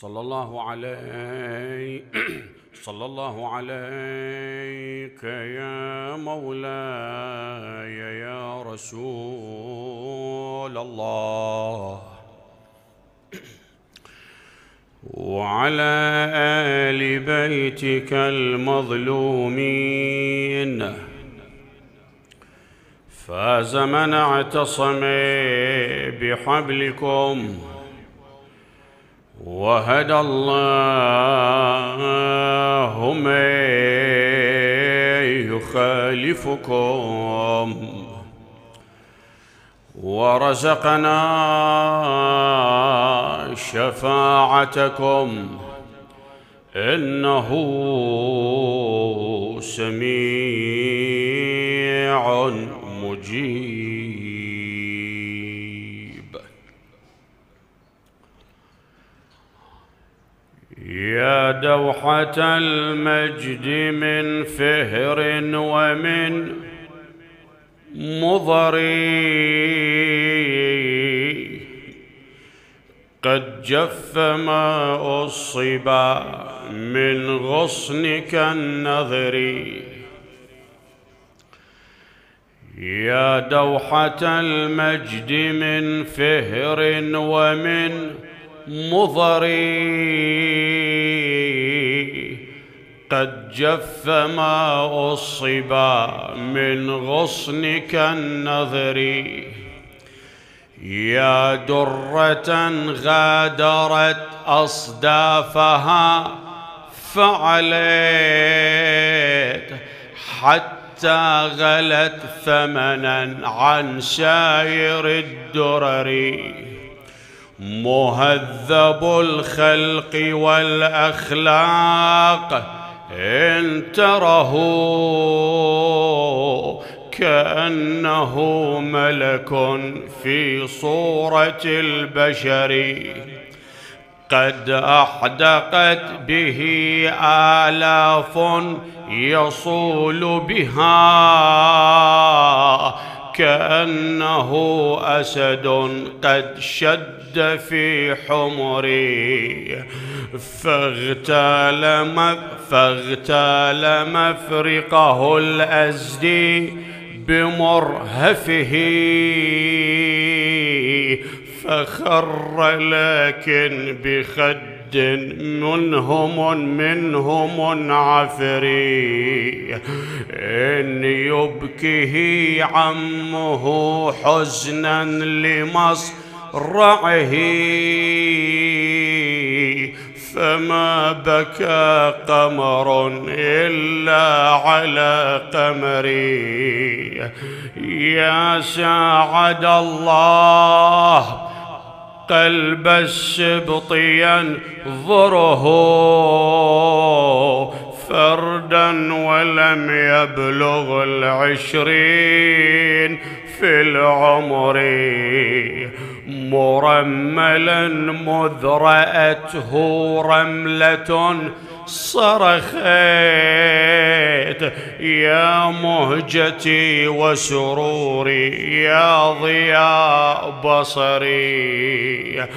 صلى الله عليك يا مولاي يا رسول الله، وعلى آل بيتك المظلومين. فاز من اعتصم بحبلكم، وهدى الله من يخالفكم، ورزقنا شفاعتكم إنه سميع مجيب. يا دوحة المجد من فهر ومن مضر، قد جف ماء الصبا من غصنك النظر. يا دوحة المجد من فهر ومن مضر، قد جف ماء الصبا من غصنك النظر. يا درة غادرت أصدافها فعليت، حتى غلت ثمنا عن سائر الدرر. مهذب الخلق والأخلاق إن تره كأنه ملك في صورة البشر. قد أحدقت به آلاف يصول بها كأنه أسد قد شد في حمري. فاغتال مفرقه الأزدي بمرهفه، فخر لكن بخد منهم عفري. إن يبكه عمه حزنا لمصرعه، فما بكى قمر إلا على قمري. يا ساعد الله قلب السبط ينظره فردا ولم يبلغ 20 في العمر. مرملا مذ رأته رملة صرخت، يا مهجتي وسروري يا ضياء بصري.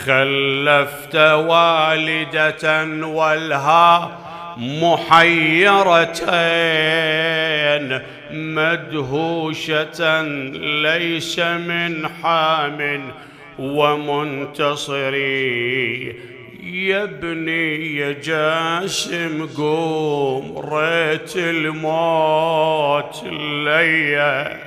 خلفت والدة والها محيرة مدهوشة ليس من حام ومنتصري. يا ابني يا جاسم قوم ريت الموت ليا.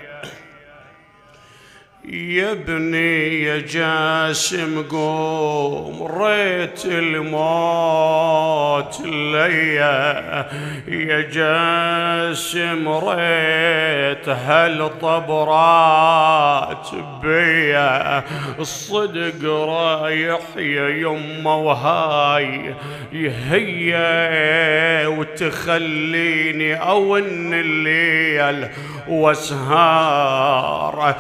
يا ابني يا جاسم قوم ريت الموت ليا. يا جاسم ريت هالطبرات بيا. الصدق رايح يا يمه وهاي هي وتخليني أون الليل واسهار.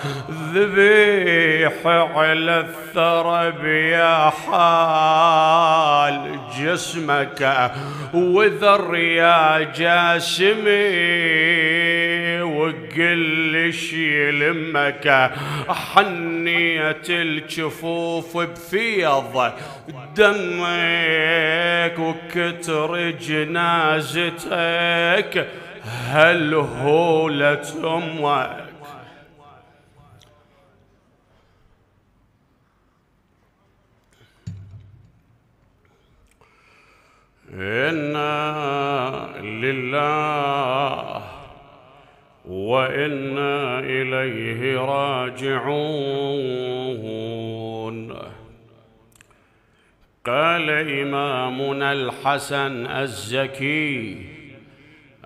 ذبيح على الثرب يا حال جسمك وذر يا جاسمي وكلش يلمك، حنيت الجفوف بفيض دمك وكتر جنازتك هلهولة أمك. إنا لله وإنا إليه راجعون. قال إمامنا الحسن الزكي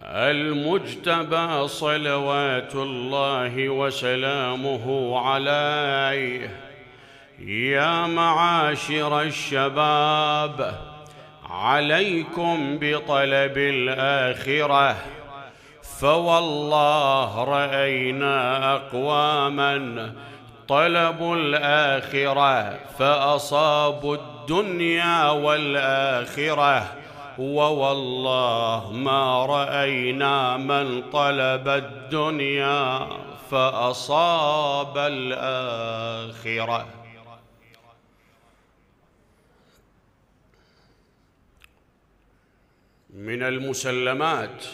المجتبى صلوات الله وسلامه عليه: يا معاشر الشباب، عليكم بطلب الآخرة، فوالله رأينا أقواما طلبوا الآخرة فأصابوا الدنيا والآخرة، ووالله ما رأينا من طلب الدنيا فأصاب الآخرة. من المسلمات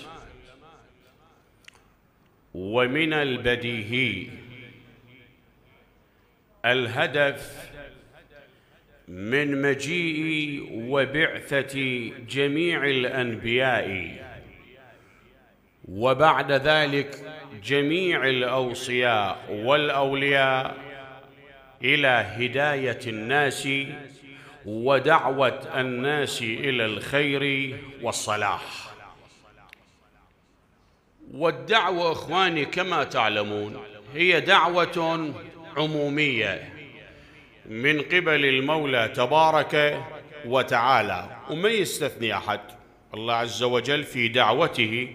ومن البديهي الهدف من مجيء وبعثة جميع الأنبياء وبعد ذلك جميع الأوصياء والأولياء إلى هداية الناس ودعوة الناس إلى الخير والصلاح. والدعوة إخواني كما تعلمون هي دعوة عمومية من قبل المولى تبارك وتعالى، وما يستثني أحد. الله عز وجل في دعوته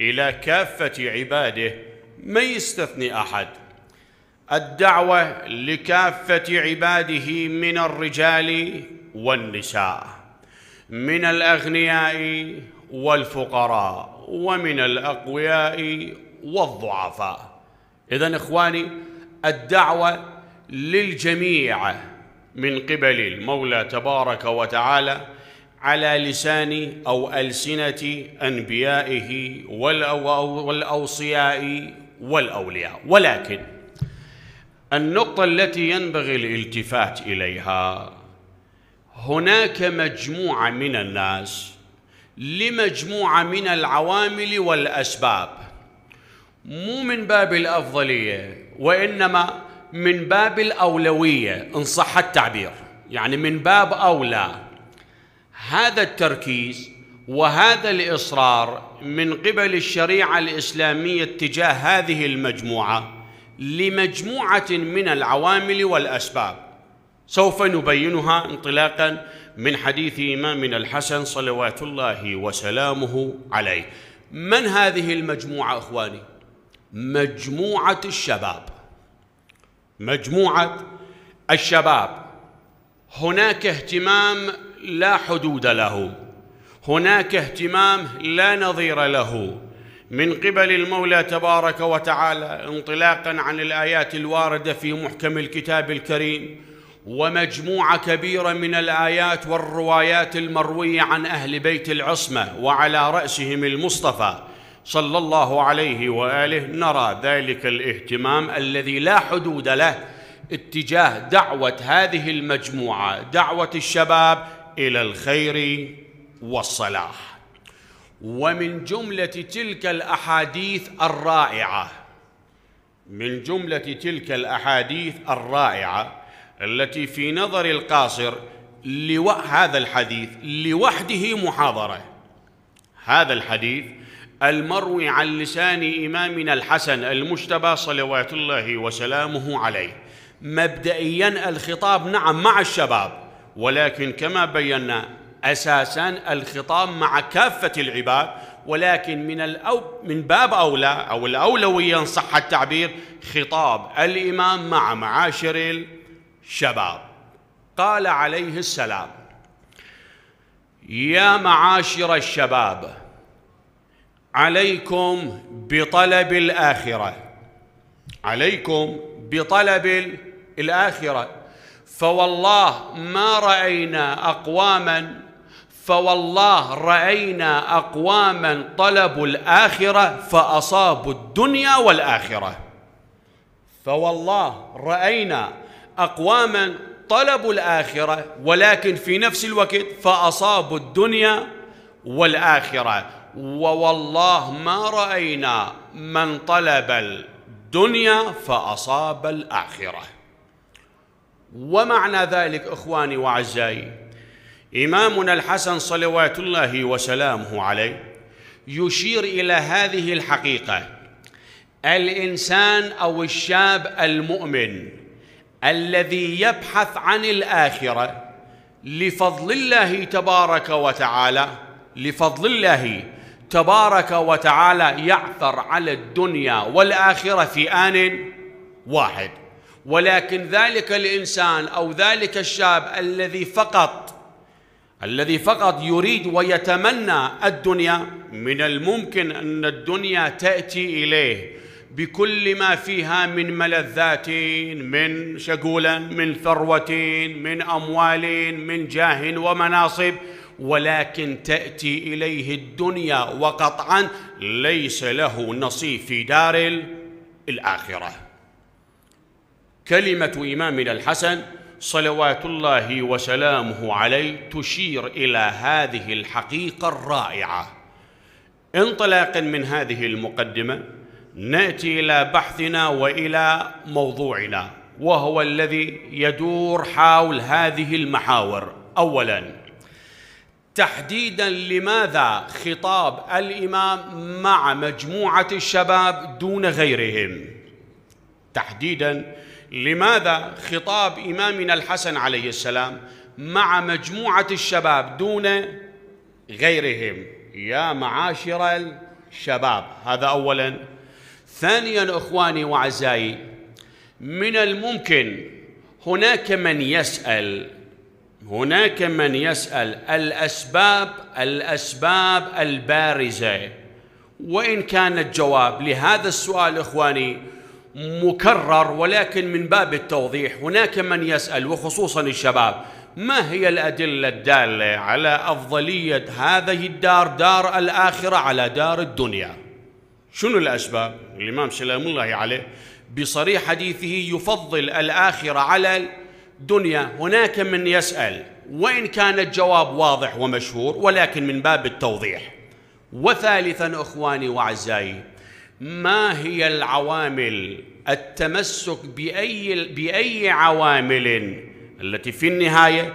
إلى كافة عباده ما يستثني أحد. الدعوة لكافة عباده من الرجال والنساء، من الأغنياء والفقراء، ومن الأقوياء والضعفاء. إذن إخواني الدعوة للجميع من قبل المولى تبارك وتعالى على لسان أو ألسنة أنبيائه والأوصياء والأولياء. ولكن النقطة التي ينبغي الالتفات إليها، هناك مجموعة من الناس لمجموعة من العوامل والأسباب، مو من باب الأفضلية وإنما من باب الأولوية إن صح التعبير، يعني من باب أولى هذا التركيز وهذا الإصرار من قبل الشريعة الإسلامية تجاه هذه المجموعة لمجموعة من العوامل والأسباب، سوف نبينها انطلاقا من حديث إمامنا الحسن صلوات الله وسلامه عليه. من هذه المجموعة إخواني؟ مجموعة الشباب. مجموعة الشباب هناك اهتمام لا حدود له، هناك اهتمام لا نظير له من قبل المولى تبارك وتعالى انطلاقا عن الآيات الواردة في محكم الكتاب الكريم، ومجموعة كبيرة من الآيات والروايات المروية عن أهل بيت العصمة وعلى رأسهم المصطفى صلى الله عليه وآله. نرى ذلك الاهتمام الذي لا حدود له اتجاه دعوة هذه المجموعة، دعوة الشباب إلى الخير والصلاح. ومن جملة تلك الأحاديث الرائعة، من جملة تلك الأحاديث الرائعة التي في نظر القاصر هذا الحديث لوحده محاضرة، هذا الحديث المروي عن لسان إمامنا الحسن المجتبى صلوات الله وسلامه عليه. مبدئيا الخطاب نعم مع الشباب، ولكن كما بينا أساسا الخطاب مع كافة العباد، ولكن من باب أولى أو الأولوية إن صح التعبير خطاب الإمام مع معاشر الشباب. قال عليه السلام: يا معاشر الشباب، عليكم بطلب الآخرة، عليكم بطلب الآخرة. فوالله ما رأينا أقواما طلبوا الآخرة فأصابوا الدنيا والآخرة. فوالله رأينا أقواما طلبوا الآخرة ولكن في نفس الوقت فأصابوا الدنيا والآخرة، ووالله ما رأينا من طلب الدنيا فأصاب الآخرة. ومعنى ذلك إخواني وأعزائي، إمامنا الحسن صلوات الله وسلامه عليه يشير إلى هذه الحقيقة: الإنسان أو الشاب المؤمن الذي يبحث عن الآخرة لفضل الله تبارك وتعالى يعثر على الدنيا والآخرة في آن واحد. ولكن ذلك الإنسان أو ذلك الشاب الذي فقط يريد ويتمنى الدنيا، من الممكن أن الدنيا تأتي إليه بكل ما فيها من ملذات، من ثروة، من أموال، من جاه ومناصب، ولكن تأتي إليه الدنيا وقطعا ليس له نصيب في دار الآخرة. كلمة إمامنا الحسن صلوات الله وسلامه عليه تشير إلى هذه الحقيقة الرائعة. انطلاقا من هذه المقدمة نأتي إلى بحثنا وإلى موضوعنا، وهو الذي يدور حول هذه المحاور. أولاً، تحديداً لماذا خطاب الإمام مع مجموعة الشباب دون غيرهم؟ تحديداً لماذا خطاب إمامنا الحسن عليه السلام مع مجموعة الشباب دون غيرهم؟ يا معاشر الشباب، هذا أولاً. ثانياً أخواني وأعزائي، من الممكن هناك من يسأل الأسباب البارزة، وإن كان الجواب لهذا السؤال إخواني مكرر، ولكن من باب التوضيح هناك من يسأل وخصوصا الشباب: ما هي الأدلة الدالة على أفضلية هذه الدار، دار الآخرة، على دار الدنيا؟ شنو الأسباب؟ الإمام سلام الله عليه بصريح حديثه يفضل الآخرة على الدنيا. هناك من يسأل، وإن كان الجواب واضح ومشهور، ولكن من باب التوضيح. وثالثا أخواني وأعزائي، ما هي العوامل التمسك بأي عوامل التي في النهاية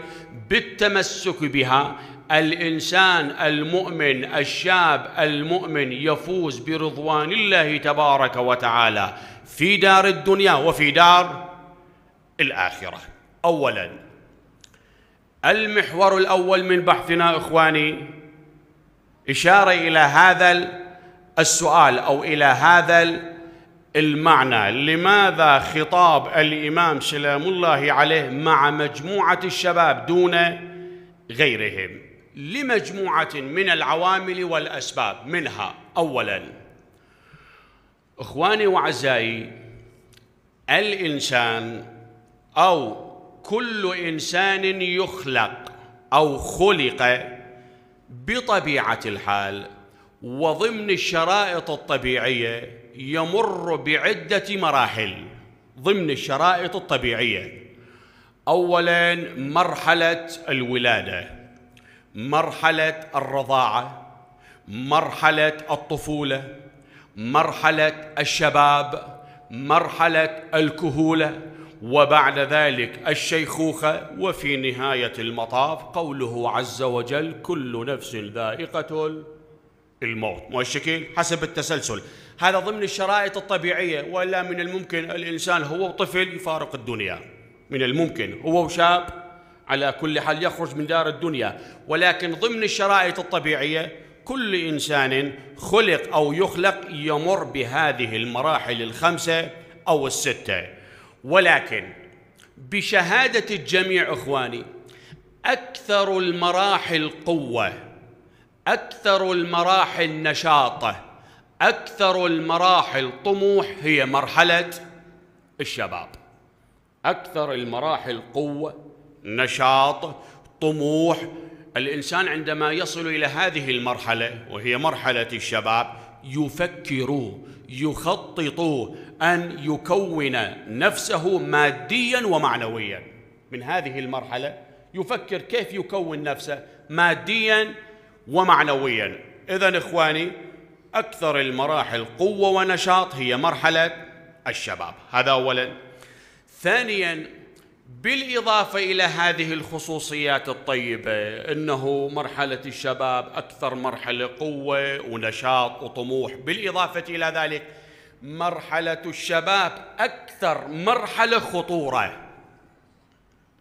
بالتمسك بها الإنسان المؤمن، الشاب المؤمن، يفوز برضوان الله تبارك وتعالى في دار الدنيا وفي دار الآخرة؟ أولاً، المحور الأول من بحثنا إخواني إشارة إلى هذا السؤال أو إلى هذا المعنى: لماذا خطاب الإمام سلام الله عليه مع مجموعة الشباب دون غيرهم؟ لمجموعة من العوامل والأسباب. منها أولاً إخواني وأعزائي، الإنسان أو كل إنسان يخلق أو خلق بطبيعة الحال وضمن الشرائط الطبيعية يمر بعدة مراحل. ضمن الشرائط الطبيعية: أولاً مرحلة الولادة، مرحلة الرضاعة، مرحلة الطفولة، مرحلة الشباب، مرحلة الكهولة، وبعد ذلك الشيخوخة، وفي نهاية المطاف قوله عز وجل: كل نفس ذائقة الموت. والشكل حسب التسلسل. هذا ضمن الشرائط الطبيعية، ولا من الممكن الإنسان هو طفل يفارق الدنيا، من الممكن هو شاب على كل حال يخرج من دار الدنيا، ولكن ضمن الشرائط الطبيعية كل إنسان خلق أو يخلق يمر بهذه المراحل الخمسة أو الستة. ولكن بشهادة الجميع إخواني، أكثر المراحل قوة، أكثر المراحل نشاطة، أكثر المراحل طموح هي مرحلة الشباب. أكثر المراحل قوة، نشاط، طموح. الإنسان عندما يصل إلى هذه المرحلة وهي مرحلة الشباب يفكر، يخطط أن يكون نفسه ماديا ومعنويا. من هذه المرحلة يفكر كيف يكون نفسه ماديا ومعنويا. إذن إخواني، أكثر المراحل قوة ونشاط هي مرحلة الشباب. هذا أولا. ثانيا، بالإضافة إلى هذه الخصوصيات الطيبة، إنه مرحلة الشباب أكثر مرحلة قوة ونشاط وطموح، بالإضافة إلى ذلك مرحلة الشباب أكثر مرحلة خطورة.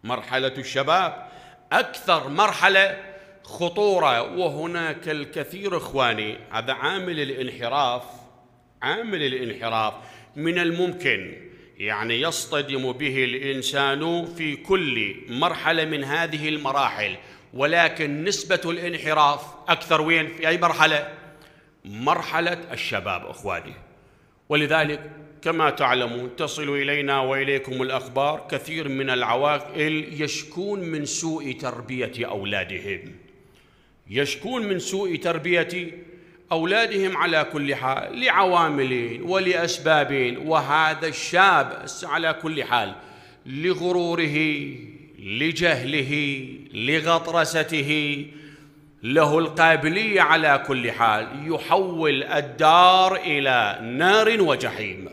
مرحلة الشباب أكثر مرحلة خطورة، وهناك الكثير إخواني. هذا عامل الانحراف. عامل الانحراف من الممكن يعني يصطدم به الإنسان في كل مرحلة من هذه المراحل، ولكن نسبة الانحراف أكثر وين؟ في أي مرحلة؟ مرحلة الشباب إخواني. ولذلك كما تعلمون تصل إلينا وإليكم الأخبار، كثير من العوائل يشكون من سوء تربية أولادهم، يشكون من سوء تربية أولادهم على كل حال، لعوامل ولأسباب. وهذا الشاب على كل حال لغروره، لجهله، لغطرسته، له القابلية على كل حال يحول الدار إلى نار وجحيم.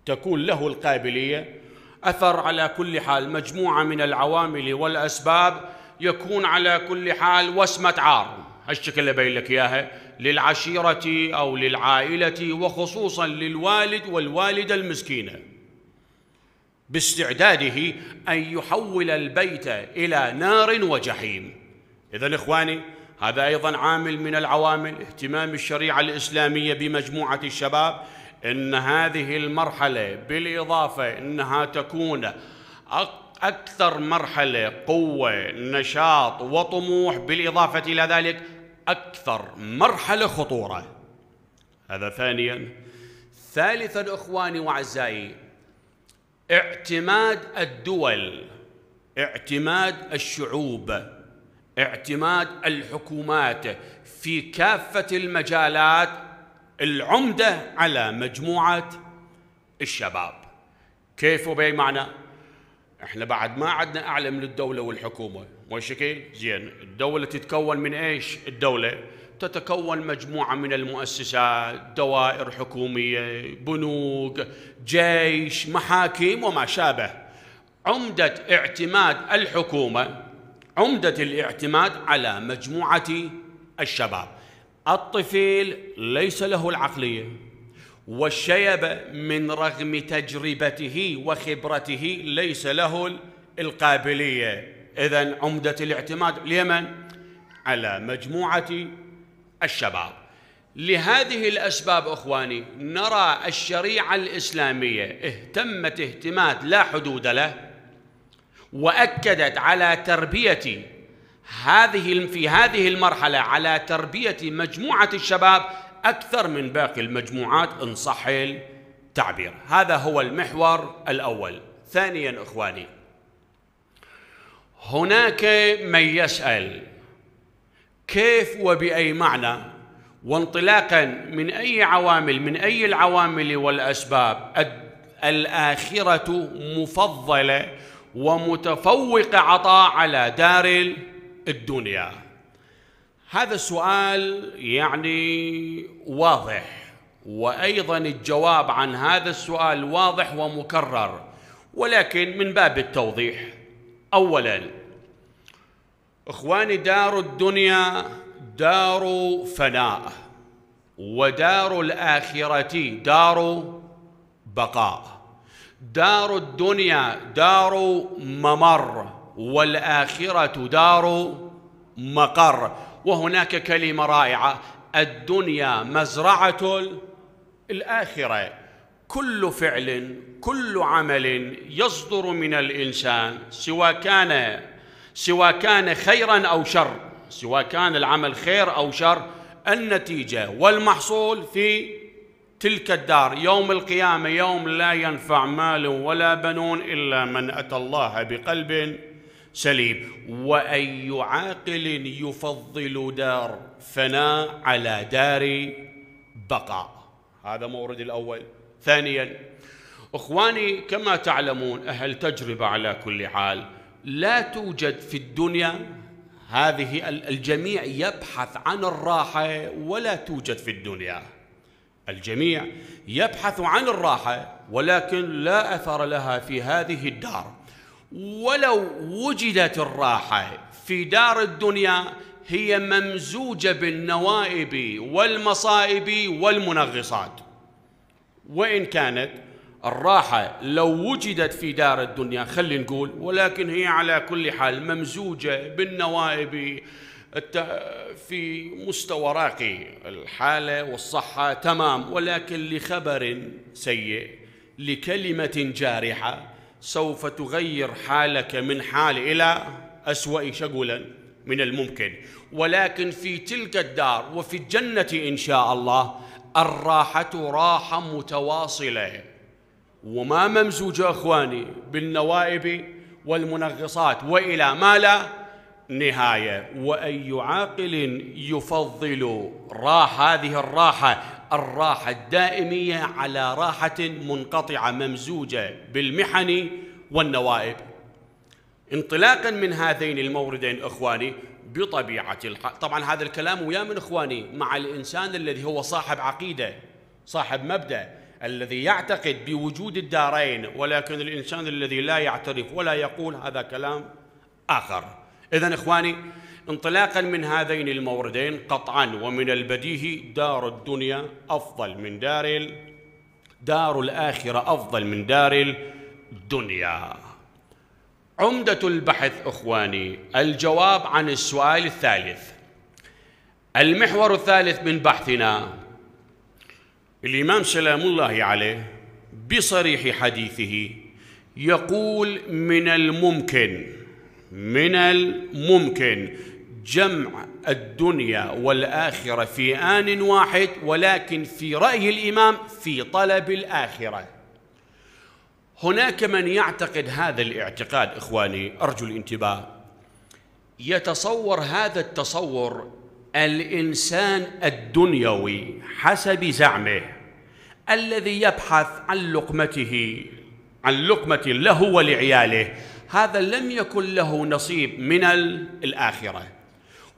تكون له القابلية، أثر على كل حال مجموعة من العوامل والأسباب، يكون على كل حال وسمة عار. هالشكل اللي بين لك إياها للعشيرة أو للعائلة، وخصوصا للوالد والوالدة المسكينة، باستعداده أن يحول البيت إلى نار وجحيم. إذن إخواني، هذا أيضا عامل من العوامل اهتمام الشريعة الإسلامية بمجموعة الشباب، إن هذه المرحلة بالإضافة إنها تكون أكثر مرحلة قوة، نشاط وطموح، بالإضافة إلى ذلك أكثر مرحلة خطورة. هذا ثانيا. ثالثا إخواني وأعزائي، اعتماد الدول، اعتماد الشعوب، اعتماد الحكومات في كافة المجالات العمدة على مجموعة الشباب. كيف وبأي معنى؟ احنا بعد ما عدنا أعلى من الدولة والحكومة، والشكل زين. الدولة تتكون من ايش؟ الدولة تتكون مجموعة من المؤسسات، دوائر حكومية، بنوك، جيش، محاكم وما شابه. عمدة اعتماد الحكومة، عمدة الاعتماد على مجموعة الشباب. الطفل ليس له العقلية والشيب، من رغم تجربته وخبرته ليس له القابلية. إذن عمدة الاعتماد لمن؟ على مجموعة الشباب. لهذه الأسباب إخواني نرى الشريعة الإسلامية اهتمت اهتمام لا حدود له، وأكدت على تربية في هذه المرحلة على تربية مجموعة الشباب أكثر من باقي المجموعات إن صح التعبير. هذا هو المحور الأول. ثانيا إخواني، هناك من يسأل كيف وبأي معنى وانطلاقا من أي عوامل، من أي العوامل والأسباب الآخرة مفضلة ومتفوقة عطاء على دار الدنيا؟ هذا السؤال يعني واضح، وأيضا الجواب عن هذا السؤال واضح ومكرر، ولكن من باب التوضيح. أولا إخواني، دار الدنيا دار فناء، ودار الآخرة دار بقاء. دار الدنيا دار ممر، والآخرة دار مقر. وهناك كلمة رائعة: الدنيا مزرعة الآخرة. كل فعل، كل عمل يصدر من الإنسان، سواء كان خيرا أو شر، سواء كان العمل خير أو شر، النتيجة والمحصول في تلك الدار يوم القيامة، يوم لا ينفع مال ولا بنون إلا من أتى الله بقلب سليم. وأي عاقل يفضل دار فناء على دار بقاء. هذا مورد الأول. ثانيا إخواني، كما تعلمون أهل تجربة على كل حال، لا توجد في الدنيا هذه الجميع يبحث عن الراحة ولا توجد في الدنيا. الجميع يبحث عن الراحة ولكن لا أثر لها في هذه الدار. ولو وجدت الراحة في دار الدنيا هي ممزوجة بالنوائب والمصائب والمنغصات. وإن كانت الراحة لو وجدت في دار الدنيا خلينا نقول، ولكن هي على كل حال ممزوجة بالنوائب في مستوى راقي، الحالة والصحة تمام، ولكن لخبر سيء لكلمة جارحة سوف تغير حالك من حال إلى أسوأ شغلا من الممكن. ولكن في تلك الدار وفي الجنة إن شاء الله الراحة راحة متواصلة وما ممزوجة إخواني بالنوائب والمنغصات وإلى ما لا نهاية. وأي عاقل يفضل هذه الراحة الدائمية على راحة منقطعة ممزوجة بالمحن والنوائب. انطلاقا من هذين الموردين إخواني بطبيعة الحال، طبعا هذا الكلام ويا من إخواني مع الإنسان الذي هو صاحب عقيدة صاحب مبدأ، الذي يعتقد بوجود الدارين، ولكن الإنسان الذي لا يعترف ولا يقول هذا كلام آخر. إذن إخواني انطلاقا من هذين الموردين قطعا ومن البديهي دار الدنيا أفضل من دار الآخرة أفضل من دار الدنيا. عمدة البحث إخواني الجواب عن السؤال الثالث. المحور الثالث من بحثنا، الإمام سلام الله عليه بصريح حديثه يقول من الممكن جمع الدنيا والآخرة في آن واحد، ولكن في رأي الإمام في طلب الآخرة. هناك من يعتقد هذا الاعتقاد إخواني، أرجو الانتباه، يتصور هذا التصور الإنسان الدنيوي حسب زعمه الذي يبحث عن لقمة له ولعياله، هذا لم يكن له نصيب من الآخرة.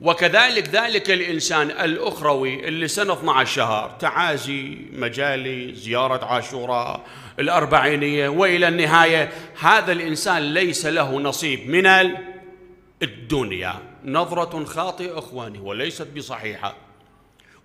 وكذلك ذلك الإنسان الأخروي اللي سنة 12 شهر تعازي مجالي زيارة عاشوراء الأربعينية وإلى النهاية، هذا الإنسان ليس له نصيب من الدنيا. نظرة خاطئة إخواني وليست بصحيحة.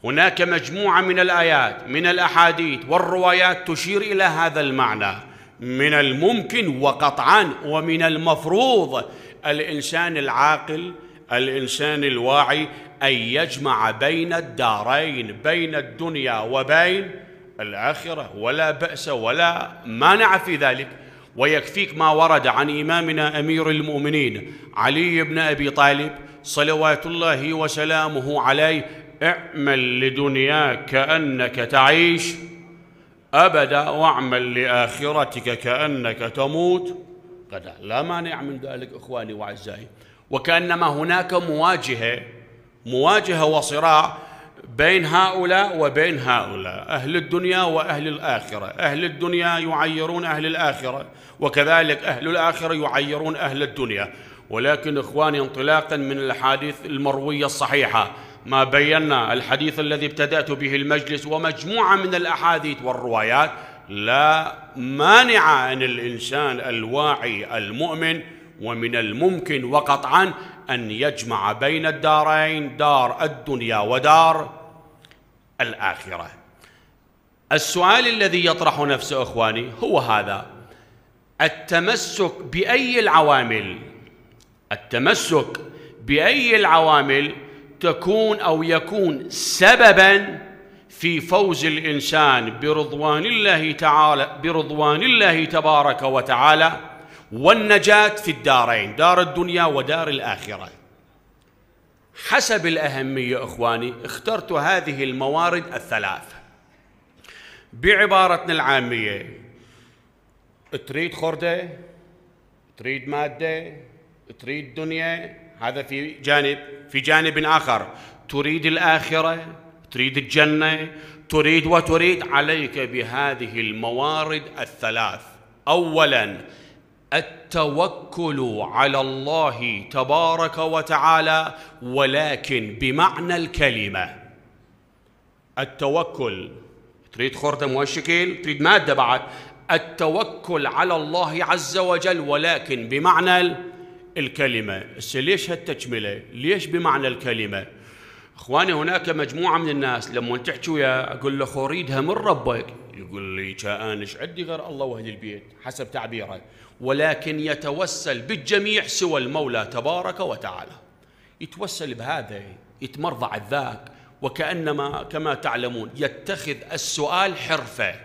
هناك مجموعة من الآيات من الأحاديث والروايات تشير إلى هذا المعنى. من الممكن وقطعا ومن المفروض الإنسان العاقل الإنسان الواعي أن يجمع بين الدارين، بين الدنيا وبين الآخرة، ولا بأس ولا مانع في ذلك. ويكفيك ما ورد عن إمامنا أمير المؤمنين علي بن أبي طالب صلوات الله وسلامه عليه: اعمل لدنياك كأنك تعيش أبدا، واعمل لآخرتك كأنك تموت غدا. لا مانع من ذلك إخواني وأعزائي. وكأنما هناك مواجهة وصراع بين هؤلاء وبين هؤلاء، أهل الدنيا وأهل الآخرة. أهل الدنيا يعيرون أهل الآخرة، وكذلك أهل الآخرة يعيرون أهل الدنيا. ولكن إخواني انطلاقا من الأحاديث المروية الصحيحة، ما بينا الحديث الذي ابتدأت به المجلس ومجموعة من الأحاديث والروايات، لا مانع أن الإنسان الواعي المؤمن ومن الممكن وقطعا أن يجمع بين الدارين، دار الدنيا ودار الآخرة. السؤال الذي يطرح نفسه إخواني هو هذا: التمسك بأي العوامل تكون أو يكون سببا في فوز الإنسان برضوان الله تبارك وتعالى والنجاة في الدارين، دار الدنيا ودار الآخرة. حسب الأهمية إخواني اخترت هذه الموارد الثلاث. بعبارتنا العامية، تريد خردة، تريد مادة، تريد دنيا، هذا في جانب. في جانب آخر تريد الآخرة، تريد الجنة، تريد وتريد، عليك بهذه الموارد الثلاث. أولاً التوكل على الله تبارك وتعالى، ولكن بمعنى الكلمة. التوكل، تريد خردة موشكين، تريد مادة بعد، التوكل على الله عز وجل ولكن بمعنى الكلمة. ليش هالتكملة؟ ليش بمعنى الكلمة؟ اخواني، هناك مجموعة من الناس لما تحكي وياه اقول له خريدها من ربك، يقول لي كأن ايش عندي غير الله واهل البيت، حسب تعبيره، ولكن يتوسل بالجميع سوى المولى تبارك وتعالى. يتوسل بهذا، يتمرضع الذاك، وكأنما كما تعلمون يتخذ السؤال حرفة.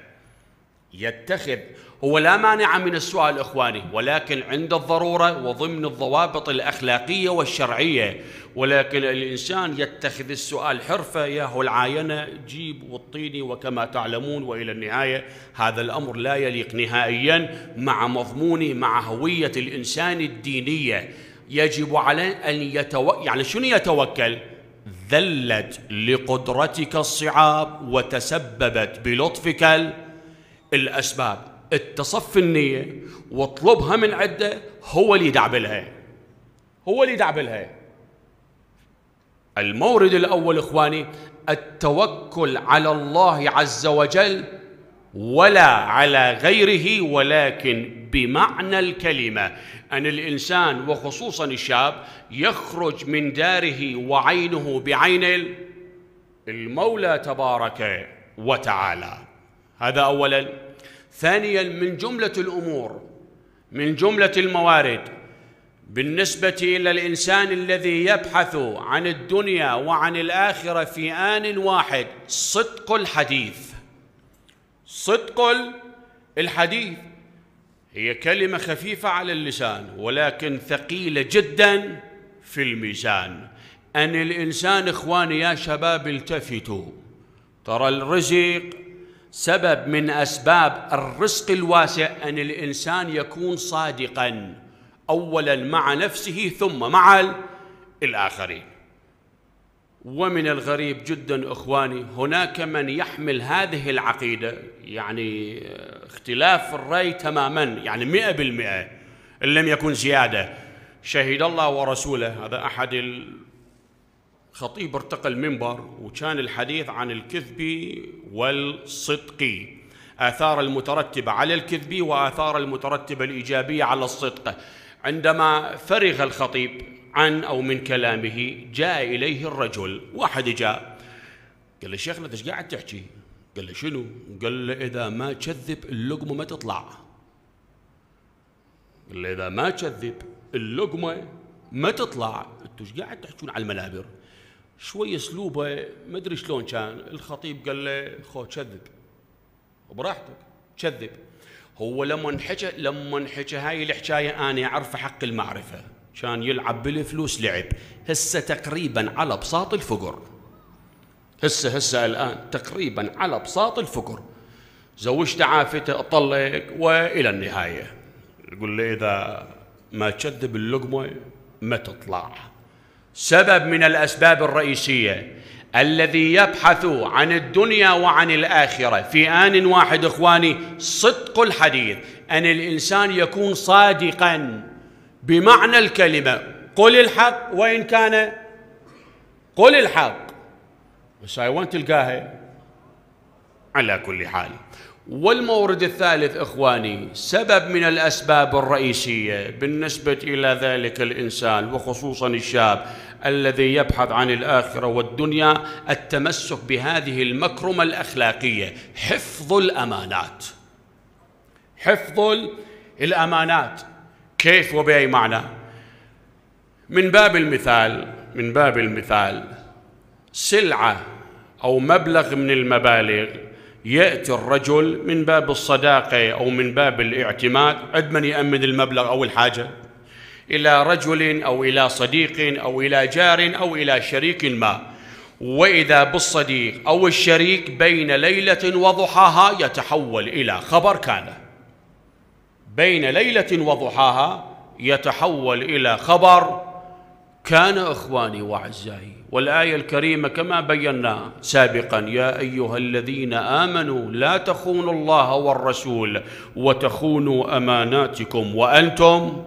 يتخذ، هو لا مانع من السؤال إخواني، ولكن عند الضرورة وضمن الضوابط الأخلاقية والشرعية. ولكن الإنسان يتخذ السؤال حرفة، ياهو العاينة جيب والطيني وكما تعلمون، وإلى النهاية هذا الأمر لا يليق نهائيا مع مضمون، مع هوية الإنسان الدينية. يجب عليه أن يعني شنو يتوكل؟ ذلت لقدرتك الصعاب وتسببت بلطفك الأسباب. اتصف النية واطلبها من عده، هو اللي يدعبلها، هو اللي يدعبلها. المورد الأول إخواني التوكل على الله عز وجل ولا على غيره، ولكن بمعنى الكلمة. أن الإنسان وخصوصا الشاب يخرج من داره وعينه بعين المولى تبارك وتعالى. هذا أولا. ثانيا، من جملة الأمور، من جملة الموارد بالنسبة إلى الإنسان الذي يبحث عن الدنيا وعن الآخرة في آن واحد، صدق الحديث. صدق الحديث هي كلمة خفيفة على اللسان ولكن ثقيلة جدا في الميزان. أن الإنسان إخواني يا شباب التفتوا، ترى الرزق سبب من أسباب الرزق الواسع أن الإنسان يكون صادقاً أولاً مع نفسه ثم مع الآخرين. ومن الغريب جداً إخواني هناك من يحمل هذه العقيدة، يعني اختلاف الرأي تماماً، يعني 100% إن لم يكن زيادة. شهد الله ورسوله، هذا أحد خطيب ارتقى المنبر وكان الحديث عن الكذب والصدق، آثار المترتبة على الكذب وآثار المترتبة الإيجابية على الصدق. عندما فرغ الخطيب عن أو من كلامه جاء إليه الرجل، واحد جاء قال له شيخنا ايش قاعد تحكي؟ قال له شنو؟ قال له إذا ما كذب اللقمة ما تطلع. قال له إذا ما كذب اللقمة ما تطلع. انتوا ايش قاعد تحكون على المنابر؟ شوي اسلوبه ما ادري شلون كان. الخطيب قال له خو كذب وبراحتك كذب. هو لما حكى هاي الحكايه انا اعرف حق المعرفه، كان يلعب بالفلوس لعب. هسه تقريبا على بساط الفقر، هسه الان تقريبا على بساط الفقر. زوجته عافته اطلق والى النهايه يقول له اذا ما كذب اللقمه ما تطلع. سبب من الأسباب الرئيسية الذي يبحث عن الدنيا وعن الآخرة في آن واحد إخواني صدق الحديث. أن الإنسان يكون صادقاً بمعنى الكلمة. قل الحق وإن كان، قل الحق، بس هاي وين تلقاها؟ على كل حال. والمورد الثالث إخواني سبب من الأسباب الرئيسية بالنسبة إلى ذلك الإنسان وخصوصاً الشاب الذي يبحث عن الآخرة والدنيا التمسك بهذه المكرمة الأخلاقية، حفظ الأمانات. حفظ الأمانات كيف وبأي معنى؟ من باب المثال سلعة أو مبلغ من المبالغ يأتي الرجل من باب الصداقة أو من باب الاعتماد، عند من يأمن المبلغ أو الحاجة؟ إلى رجل أو إلى صديق أو إلى جار أو إلى شريك ما، وإذا بالصديق أو الشريك بين ليلة وضحاها يتحول إلى خبر كان، بين ليلة وضحاها يتحول إلى خبر كان. إخواني وأعزائي، والآية الكريمة كما بينا سابقا: يا أيها الذين آمنوا لا تخونوا الله والرسول وتخونوا أماناتكم وأنتم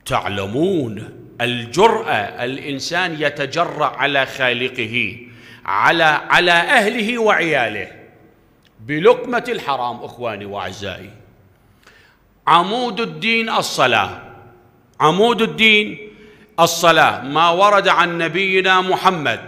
تعلمون. الجرأة، الإنسان يتجرأ على خالقه، على أهله وعياله بلقمة الحرام. إخواني وأعزائي، عمود الدين الصلاة، عمود الدين الصلاة، ما ورد عن نبينا محمد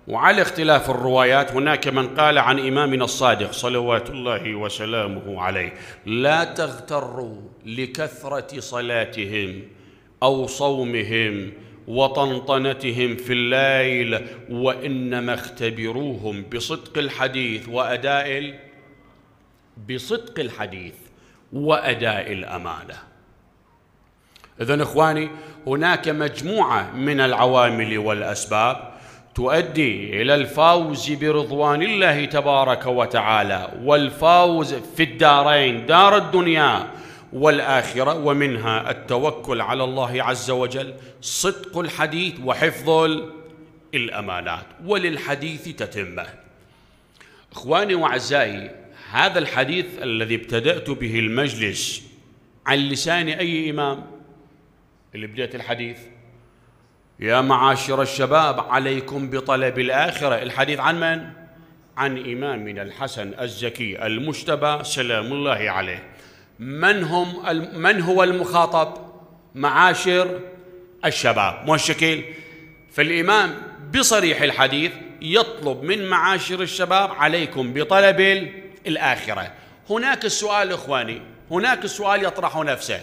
وعلى اختلاف الروايات. هناك من قال عن إمامنا الصادق صلوات الله وسلامه عليه: لا تغتروا لكثرة صلاتهم أو صومهم وطنطنتهم في الليل، وإنما اختبروهم بصدق الحديث بصدق الحديث وأداء الأمانة. إذن إخواني، هناك مجموعة من العوامل والأسباب تؤدي إلى الفوز برضوان الله تبارك وتعالى، والفوز في الدارين، دار الدنيا والآخرة، ومنها التوكل على الله عز وجل، صدق الحديث وحفظ الأمانات. وللحديث تتمة. إخواني وأعزائي، هذا الحديث الذي ابتدأت به المجلس عن لسان أي إمام اللي بدأت الحديث؟ يا معاشر الشباب عليكم بطلب الآخرة. الحديث عن من؟ عن إمامنا الحسن الزكي المجتبى سلام الله عليه. من هو المخاطب؟ معاشر الشباب، مو الشكل. فالإمام بصريح الحديث يطلب من معاشر الشباب: عليكم بطلب الآخرة. هناك السؤال إخواني، هناك السؤال يطرح نفسه: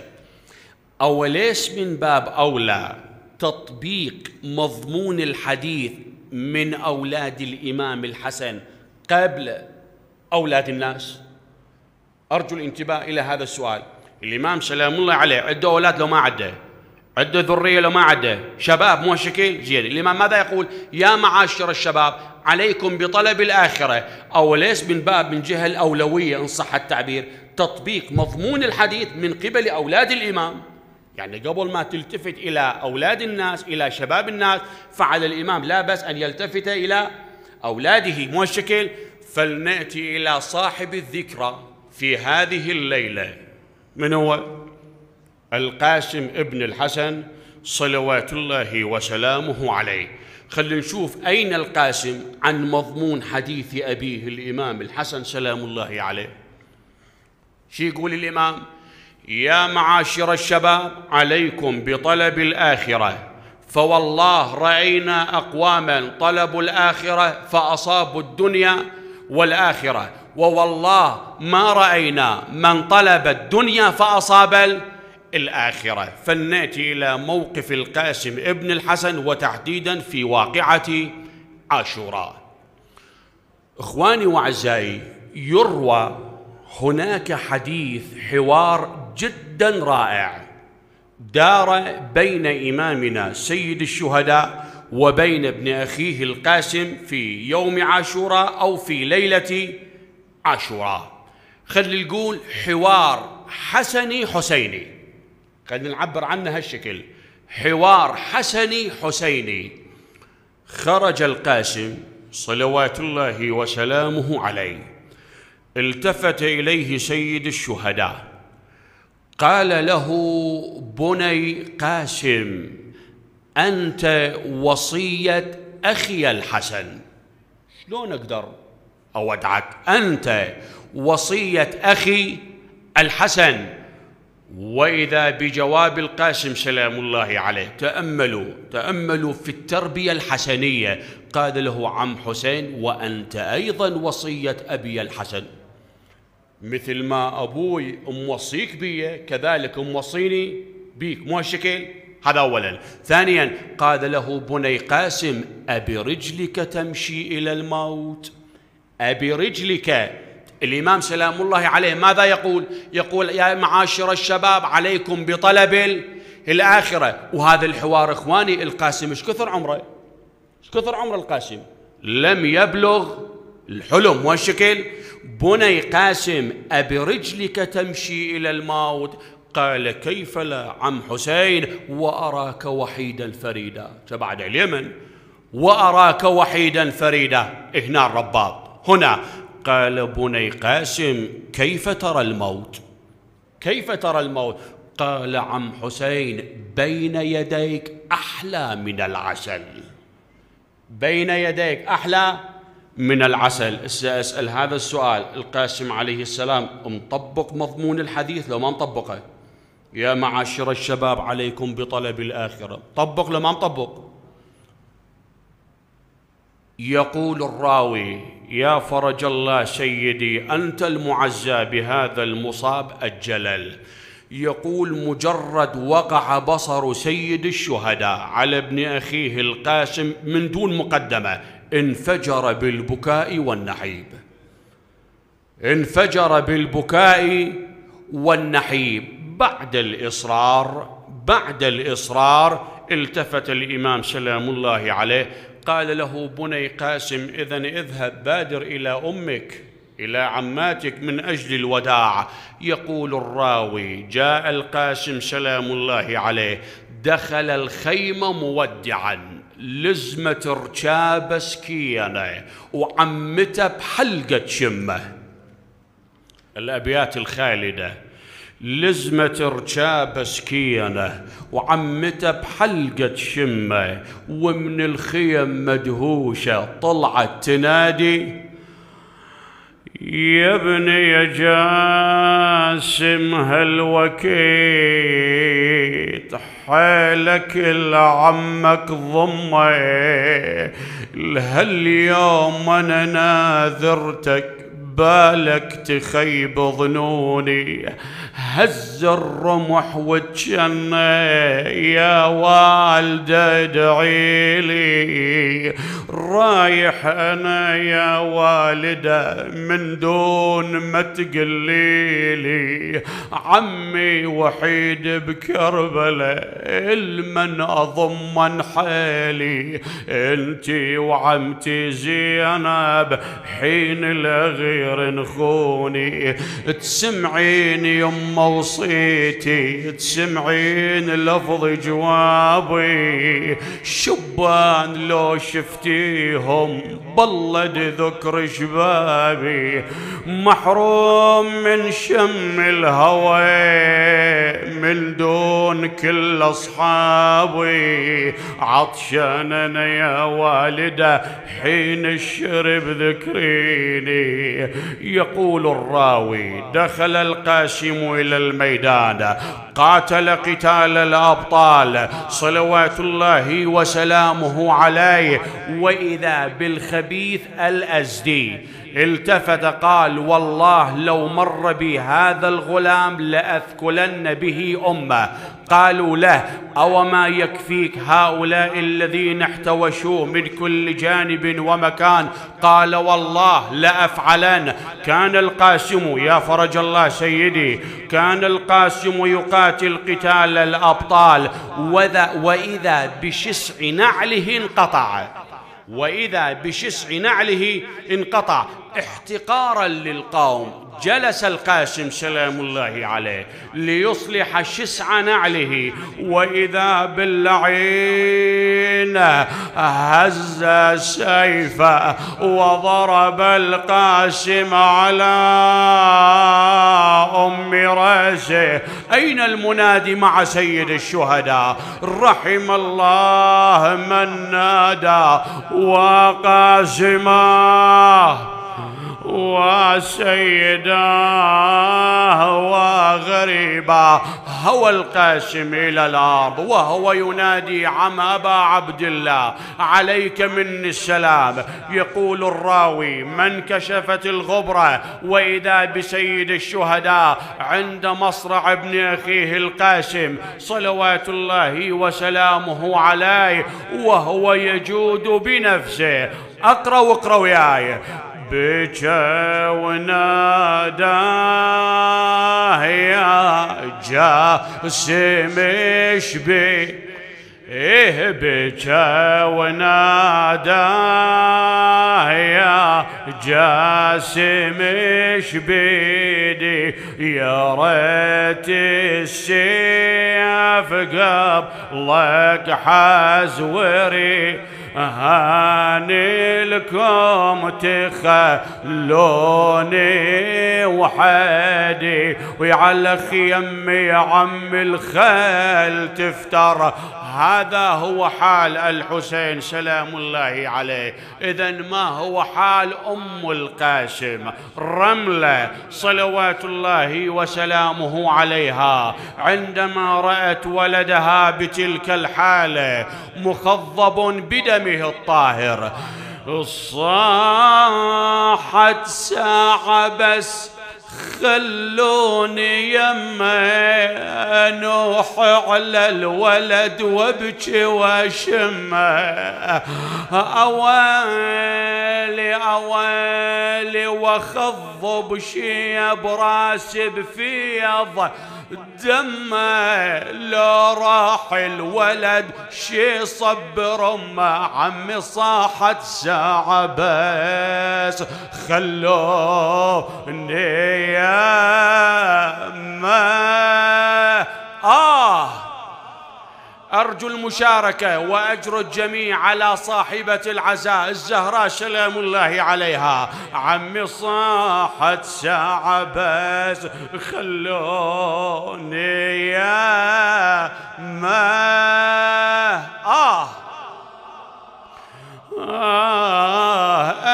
أوليس من باب أولى تطبيق مضمون الحديث من أولاد الإمام الحسن قبل أولاد الناس؟ أرجو الانتباه إلى هذا السؤال. الإمام سلام الله عليه عنده أولاد لو ما عنده، عنده ذرية لو ما عنده، شباب مو شكل زين. الإمام ماذا يقول؟ يا معاشر الشباب عليكم بطلب الآخرة. أوليس من باب، من جهة الأولوية إن صح التعبير، تطبيق مضمون الحديث من قبل أولاد الإمام؟ يعني قبل ما تلتفت إلى أولاد الناس، إلى شباب الناس، فعلى الإمام لا بأس أن يلتفت إلى أولاده، مو الشكل. فلنأتي إلى صاحب الذكرى في هذه الليلة. من هو؟ القاسم ابن الحسن صلوات الله وسلامه عليه. خلينا نشوف أين القاسم عن مضمون حديث أبيه الإمام الحسن سلام الله عليه. شو يقول الإمام؟ يا معاشر الشباب عليكم بطلب الآخرة، فوالله رأينا أقواما طلبوا الآخرة فأصابوا الدنيا والآخرة، ووالله ما رأينا من طلب الدنيا فأصاب الآخرة. فلنأتي إلى موقف القاسم ابن الحسن، وتحديدا في واقعة عاشوراء. إخواني وأعزائي، يروى هناك حديث، حوار جدا رائع دار بين إمامنا سيد الشهداء وبين ابن أخيه القاسم في يوم عاشوراء أو في ليلة عاشوراء. خلي نقول حوار حسني حسيني، خلينا نعبر عنه هالشكل: حوار حسني حسيني. خرج القاسم صلوات الله وسلامه عليه، التفت إليه سيد الشهداء، قال له: بني قاسم، أنت وصية أخي الحسن. شلون أقدر أودعك؟ أنت وصية أخي الحسن. وإذا بجواب القاسم سلام الله عليه، تأملوا في التربية الحسنية، قال له: عم حسين، وأنت أيضا وصية أبي الحسن، مثل ما أبوي موصيك بي كذلك موصيني بيك، مو هالشكل. هذا أولا. ثانيا قال له: بني قاسم، أبرجلك تمشي إلى الموت؟ أبرجلك الإمام سلام الله عليه ماذا يقول؟ يقول يا معاشر الشباب عليكم بطلب الآخرة. وهذا الحوار إخواني القاسم إيش كثر عمره؟ إيش كثر عمر القاسم؟ لم يبلغ الحلم والشكل. بني قاسم أبرجلك تمشي إلى الموت؟ قال كيف لا عم حسين، وأراك وحيدا فريدا. بعد اليمن وأراك وحيدا فريدا، هنا الرباط هنا. قال بني قاسم كيف ترى الموت؟ كيف ترى الموت؟ قال عم حسين بين يديك أحلى من العسل، بين يديك أحلى من العسل. سأسأل هذا السؤال، القاسم عليه السلام مطبق مضمون الحديث لو ما مطبقه؟ يا معاشر الشباب عليكم بطلب الآخرة، طبق لو ما مطبق؟ يقول الراوي يا فرج الله سيدي أنت المعزى بهذا المصاب الجلل. يقول مجرد وقع بصر سيد الشهداء على ابن أخيه القاسم من دون مقدمة انفجر بالبكاء والنحيب، انفجر بالبكاء والنحيب. بعد الإصرار التفت الإمام سلام الله عليه قال له بني قاسم إذن اذهب بادر إلى أمك إلى عماتك من أجل الوداع. يقول الراوي جاء القاسم سلام الله عليه دخل الخيمة مودعا، لزمة رجابة سكينة وعمته بحلقة شمه. الأبيات الخالدة لزمة رجابة سكينة وعمته بحلقة شمه، ومن الخيم مدهوشة طلعت تنادي يا ابني يا جاسم هالوكيت حيلك لعمك ضمه، هاليوم انا ناذرتك بالك تخيب ظنوني، هز الرمح وجنة يا والده ادعي لي، رايح انا يا والده من دون ما تقلي لي، عمي وحيد بكربلاء المن اضمن حالي، انتي وعمتي زينب حين الغير نخوني، تسمعين يما وصيتي تسمعين لفظ جوابي، شبان لو شفتيهم بلد ذكر شبابي، محروم من شم الهوى من دون كل اصحابي، عطشان انا يا والده حين الشرب ذكريني. يقول الراوي دخل القاسم إلى الميدان قاتل قتال الأبطال صلوات الله وسلامه عليه، وإذا بالخبيث الأزدي التفت قال والله لو مر بي هذا الغلام لأثكلن به أمه. قالوا له أوما يكفيك هؤلاء الذين احتوشوه من كل جانب ومكان؟ قال والله لأفعلن. كان القاسم يا فرج الله سيدي كان القاسم يقاتل قتال الأبطال، وإذا بشسع نعله انقطع، وإذا بشسع نعله انقطع. احتقارا للقوم جلس القاسم سلام الله عليه ليصلح شسع نعله، وإذا باللعين هز سيفه وضرب القاسم على أم رأسه. أين المنادي مع سيد الشهداء؟ رحم الله من نادى وقاسماه وسيداه وغريبا. هوى القاسم إلى الأرض وهو ينادي عم أبا عبد الله عليك مني السلام. يقول الراوي من كشفت الغبرة وإذا بسيد الشهداء عند مصرع ابن أخيه القاسم صلوات الله وسلامه عليه وهو يجود بنفسه. اقرأوا وياي. بكى وناداه يا جاسم اشبي بكى وناداه يا جاسم اشبيدي يا ريت السيف قبلك حزوري هاني لكم تخلوني وحدي ويعلى خيمي يا عم الخيل تفتر. هذا هو حال الحسين سلام الله عليه. إذن ما هو حال أم القاسم رملة صلوات الله وسلامه عليها عندما رأت ولدها بتلك الحالة مخضب بدمه الطاهر؟ صاحت ساعة بس خلوني يمه انوح على الولد وابكي واشمه. اويلي اويلي واخضب شيب راسي بفيض دمه لو راح الولد شي صبر امه. عمي صاحت ساعة بس خلوني يا ما أرجو المشاركة وأجر الجميع على صاحبة العزاء الزهراء سلام الله عليها. عمي صاحت ساعة بس خلوني يا ما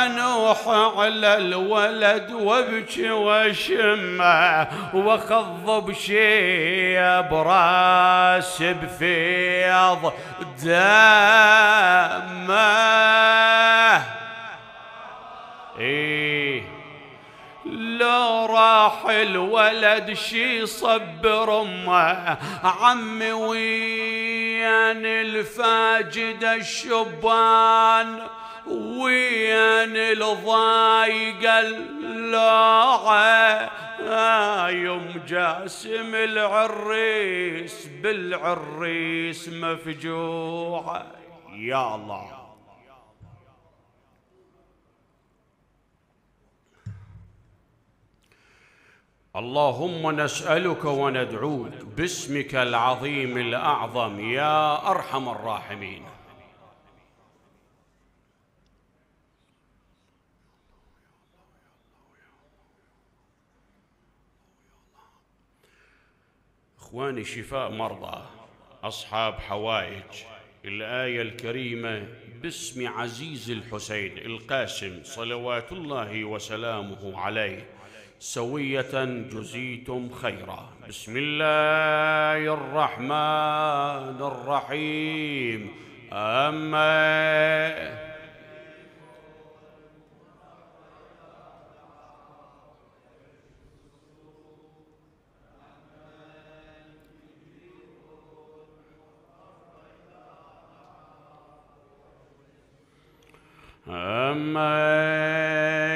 أنوح على الولد وابكي واشمه واخضب شيب راس بفيض دمه. لو راح الولد شي صبر امه. عمي ويان الفاجد الشبان ويان الضايق اللوعه يوم جاسم العريس بالعريس مفجوعه. يا الله اللهم نسألك وندعوك باسمك العظيم الأعظم يا أرحم الراحمين. إخواني شفاء مرضى أصحاب حوائج الآية الكريمة باسم عزيز الحسين القاسم صلوات الله وسلامه عليه سوية جزيتم خيرا. بسم الله الرحمن الرحيم. أما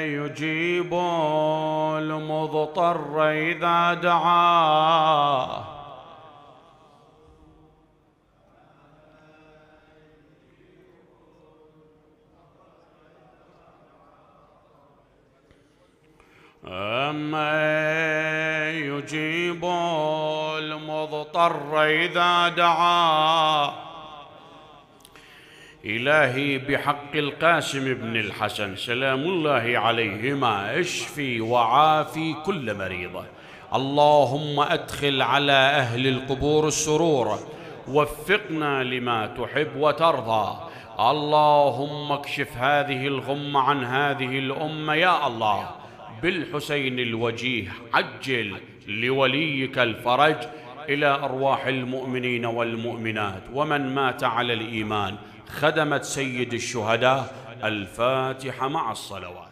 يجيب المضطر إذا دعاه يجيب المضطر إذا دعاه. إلهي بحق القاسم بن الحسن سلام الله عليهما اشفي وعافي كل مريضة. اللهم أدخل على أهل القبور السرور، وفقنا لما تحب وترضى. اللهم اكشف هذه الغمة عن هذه الأمة يا الله. بالحسين الوجيه عجل لوليك الفرج إلى أرواح المؤمنين والمؤمنات ومن مات على الإيمان. خدمة سيد الشهداء. الفاتحة مع الصلوات.